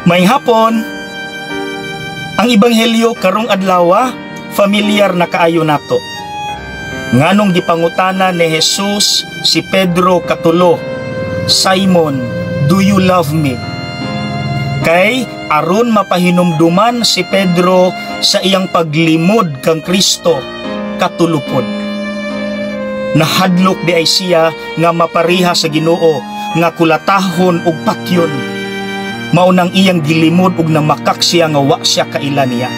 Maayong hapon. Ang ebanghelyo karong adlaw, familiar na kaayo nato. Nganong gipangutana ni Jesus si Pedro katulo, "Simon, do you love me?" Kay aron mapahinumduman si Pedro sa iyang paglimod kang Kristo katulo pod. Nahadlok diay siya nga mapariha sa Ginoo nga kulatahon ug patyon. Mao nang iyang gilimod ug namakak siya nga wa siya kaila niya.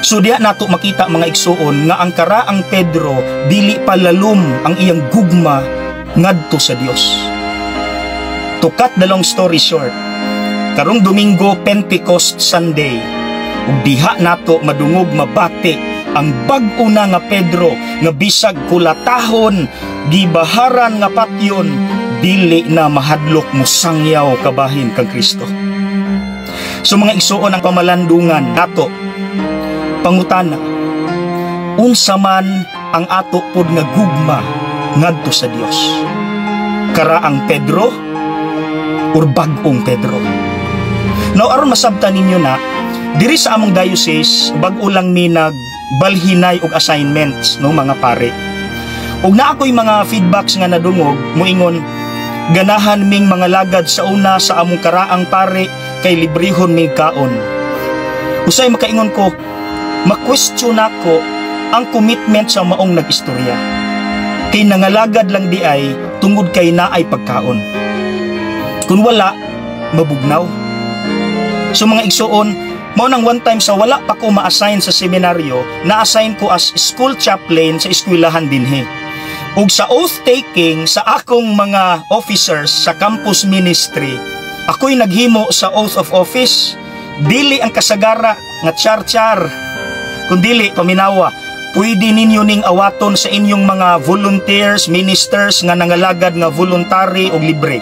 So diha nato makita, mga igsuon, nga ang karaang Pedro, dili pa lalom ang iyang gugma ngadto sa Dios. To cut the long story short, karong Domingo, Pentecost Sunday, ug diha nato madungog, mabati ang bag-o na nga Pedro nga bisag kulatahon, gibaharan nga patyon, dili na mahadlok musangyaw kabahin kang Kristo. So mga igsuon, ang pamalandungan nato, pangutana, unsa man ang ato pod nga gugma ngadto sa Dios? Karaang Pedro or bag-ong Pedro? Now, aron masabtan ninyo na, diri sa among diocese, bag-o lang mi nagbalhinay og assignments, no, mga pare. Ug naa ko'y mga feedbacks nga nadungog, moingon, "Ganahan ming mangalagad sa una sa among karaang pare kay librehon mig kaon." Usay makaingon ko, ma-question nako ang commitment sa maong nag-istorya. Kay nangalagad lang diay tungod kay naay pagkaon. Kung wala, mabugnaw. So mga igsuon, mao nang one time sa wala pa ko ma-assign sa seminaryo, na-assign ko as school chaplain sa eskwelahan dinhi. Ug sa oath taking sa akong mga officers sa campus ministry, ako'y naghimo sa oath of office. Dili ang kasagara nga char-char. Kundili, paminawa, pwede ninyo ning awaton sa inyong mga volunteers, ministers nga nangalagad nga voluntary o libre.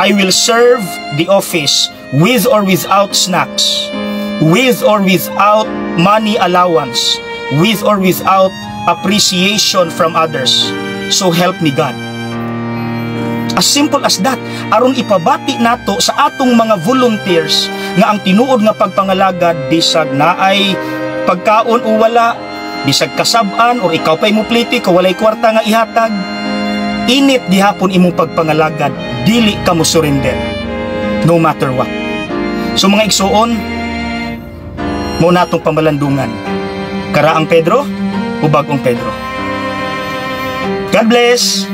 I will serve the office with or without snacks, with or without money allowance, with or without appreciation from others. So help me God. As simple as that, aron ipabati nato sa atong mga volunteers nga ang tinuod nga pagpangalagad, bisag naay pagkaon o wala, bisag kasab-an or ikaw pa'y mupliti ka walay kwarta nga ihatag, init gihapon imong pagpangalagad, dili ka mo surrender no matter what. So mga igsuon, mao natong pamalandungan. Karaang Pedro o bag-ong Pedro? God bless!